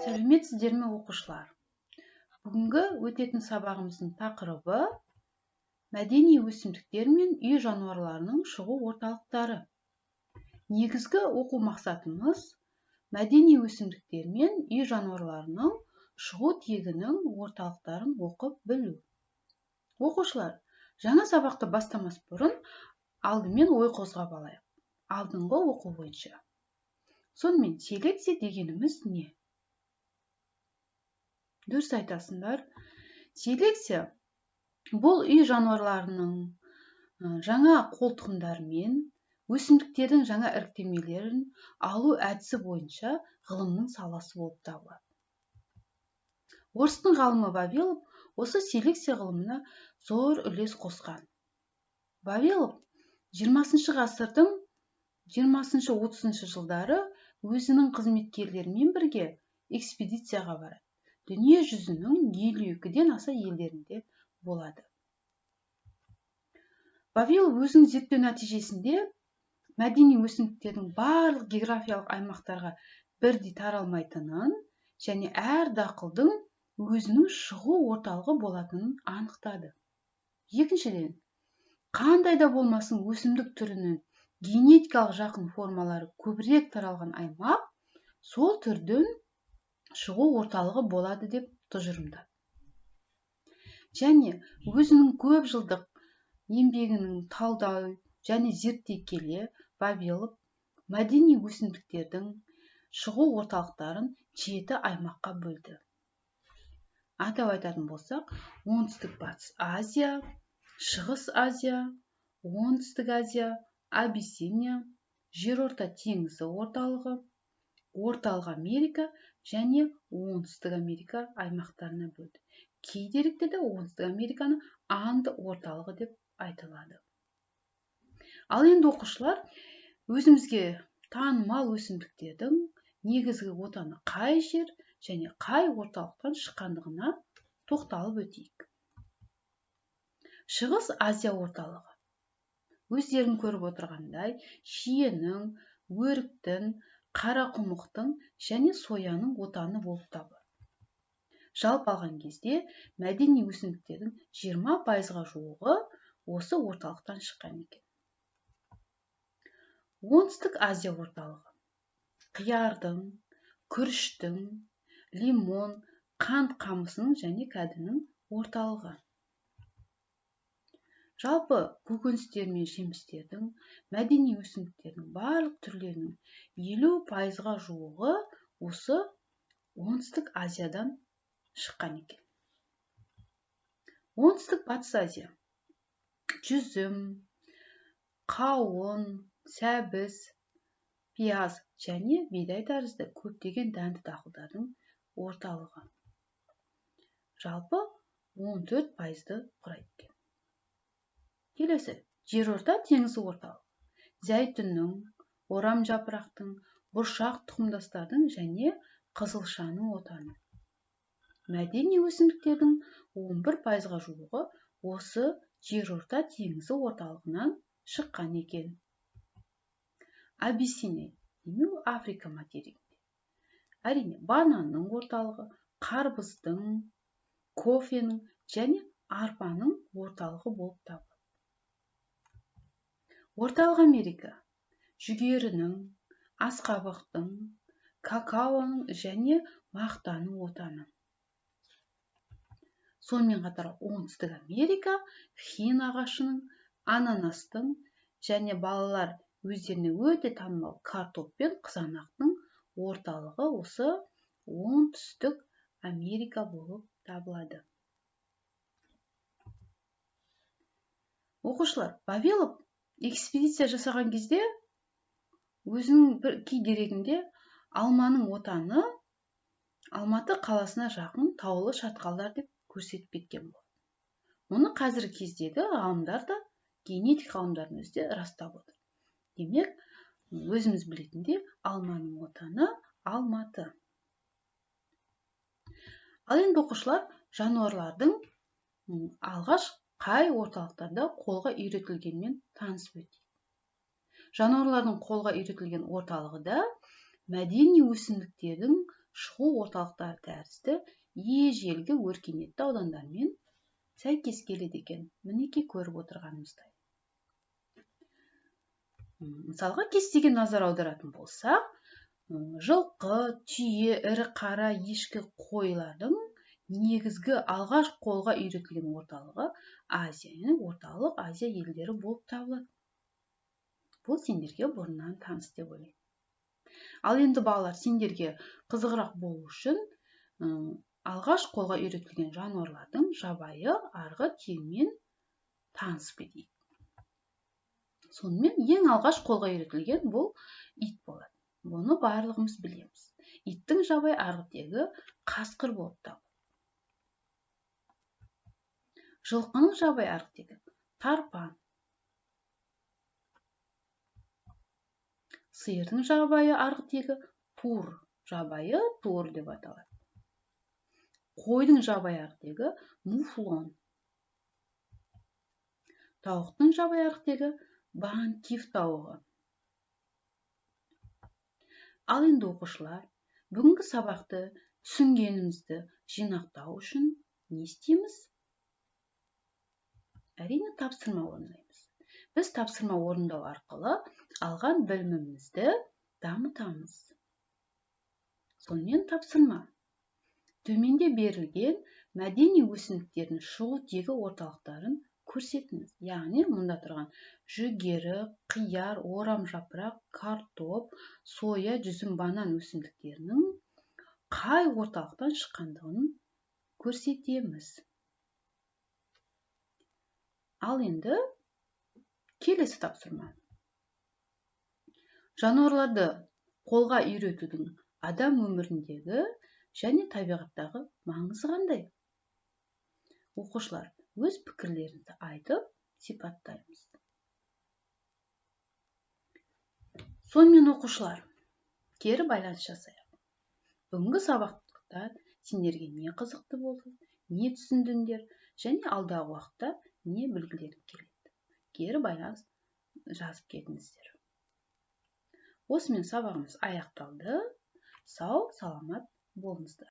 Сәлеметсіздер ме, оқушылар! Бүгінгі өтетін сабағымыздың тақырыбы: мәдени өсімдіктер мен үй жануарларының шығу орталықтары. Негізгі оқу мақсатымыз: мәдени өсімдіктер мен үй жануарларының шығу тегінің орталықтарын оқып білу. Оқушылар, жаңа сабақты бастамас бұрын алдымен ой қозғап алайық алдыңғы оқу бойынша. Сонымен, селекция дегеніміз не? Дұрыс айтасыңдар. Селекция — бұл үй жануарларының жаңа қолтұқымдарымен өсімдіктердің жаңа іріктемелерін алу әдісі бойынша ғылымның саласы болып табылады. Орыстың ғалымы Вавилов осы селекция ғылымына зор үлес қосқан. Вавилов 20 ғасырдың 20-30 жылдары өзінің қызметкерлерімен бірге экспедицияға барады, дүние жүзінің 52-ден аса елдерінде болады. Вавилов өзінің зерттеу нәтижесінде мәдени өсімдіктердің барлық географиялық аймақтарға бірдей таралмайтынын және әр дақылдың өзінің шығу орталығы болатынын анықтады. Екіншіден, қандай да болмасын өсімдік түрінің генетикалық жақын формалары көбірек таралған аймақ сол түрдің шығу орталығы болады деп тұжырымдады. Және өзінің көп жылдық еңбегінің талдау және зерттей келе, Вавилов мәдени өсімдіктердің шығу орталықтарын жеті аймаққа бөлді. Атап айтатын болсақ, Оңтүстік Батыс Азия, Шығыс Азия, Оңтүстік Азия, Абиссиния, Жерорта теңізі орталығы, Орталық Америка және Оңтүстік Америка аймақтарына бөлді. Кей деректерде Оңтүстік Американы Анд орталығы деп айтылады. Ал енді, оқушылар, өзімізге танымал өсімдіктердің негізгі отаны қай жер және қай орталықтан шыққандығына тоқталып өтейік. Шығыс Азия орталығы. Өздерің көріп отырғандай, шиенің, өріктің, қарақұмықтың және сояның отаны болып табылады. Жалпы алған кезде, мәдени өсімдіктердің 20%-ға жуығы осы орталықтан шыққан екен. Оңтүстік Азия орталығы: қиярдың, күріштің, лимон, қант қамысының және кәдінің орталығы. Жалпы көкөністер мен жемістердің, мәдени өсімдіктердің барлық түрлерінің 50%-ға жуығы осы Оңтүстік Азиядан шыққан екен. Оңтүстік Батыс Азия: жүзім, қауын, сәбіз, пияз және бидай тәрізді көптеген дәнді дақылдардың орталығы. Жалпы 14%-ды құрайды екен. Келесі, Жерорта теңізі орталығы: зәйтүннің, орам жапырақтың, бұршақ тұқымдастардың және қызылшаның отаны. Мәдени өсімдіктердің 11%-ға жуығы осы Жерорта теңізі орталығынан шыққан екен. Абиссиния, демек, Африка материгінде, әрине, бананның орталығы, қарбыздың, кофенің және арпаның орталығы болып табылады. Орталық Америка: жүгерінің, асқабақтың, какаоның және мақтаның отаны. Сонымен қатар Оңтүстік Америка хин ағашының, ананастың және балалар өздеріне өте танымал картоп пен қызанақтың орталығы осы Оңтүстік Америка болып табылады. Оқушылар, Вавилов экспедиция жасаған кезде өзінің бір кей дерегінде алманың отаны Алматы қаласына жақын таулы шатқалдар деп көрсетіп кеткен болады. Мұны қазіргі кездегі ғалымдар да, генетик ғалымдардың өзі де растап отыр. Демек, өзіміз білетіндей, алманың отаны — Алматы. Ал енді, оқушылар, жануарлардың алғаш қай орталықтарда қолға үйретілгенімен танысып өтейік. Жануарлардың қолға үйретілген орталығы да мәдени өсімдіктердің шығу орталықтары тәрізді ежелгі өркениетті аудандармен сәйкес келеді екен. Мінекей көріп отырғанымыздай. Мысалға, кестеге назар аударатын болсақ, жылқы, түйе, ірі қара, ешкі, қойлардың негізгі алғаш қолға үйретілген орталығы Азия, яғни Орталық Азия елдері болып табылады. Бұл сендерге бұрыннан таныс деп ойлаймын. Ал енді балалар, сендерге қызығырақ болу үшін алғаш қолға үйретілген жануарлардың жабайы арғы тегімен танысып кетейік. Сонымен, ең алғаш қолға үйретілген бұл ит болады. Бұны барлығымыз білеміз. Иттің жабайы арғы тегі қасқыр болып табылады. Жылқының жабайы арғы тегі тарпан. Сиырдың жабайы арғы тегі тур, жабайы тур деп аталады. Қойдың жабайы арғы тегі муфлон. Тауықтың жабайы арғы тегі банкив тауығы. Ал енді оқушылар, бүгінгі сабақты түсінгенімізді жинақтау үшін не істейміз? Әрине, тапсырма орындаймыз. Біз тапсырма орындау арқылы алған білімімізді дамытамыз. Сонымен, тапсырма. Төменде берілген мәдени өсімдіктердің шығу тегі орталықтарын көрсетіңіз. Яғни мұнда тұрған жүгері, қияр, орам жапырақ, картоп, соя, жүзім, банан өсімдіктерінің қай орталықтан шыққандығын көрсетеміз. Ал енді келесі тапсырма. Жануарларды қолға үйретудің адам өміріндегі және табиғаттағы маңызы қандай? Оқушылар, өз пікірлеріңізді айтып, сипаттаймыз. Сонымен, оқушылар, кері байланыс жасайық. Бүгінгі сабақта сендерге не қызықты болды, не түсіндіңдер және алдағы уақытта не білгілерің келеді? Кері байланыс жазып кетіңіздер. Осымен сабағымыз аяқталды. Сау, саламат болыңыздар.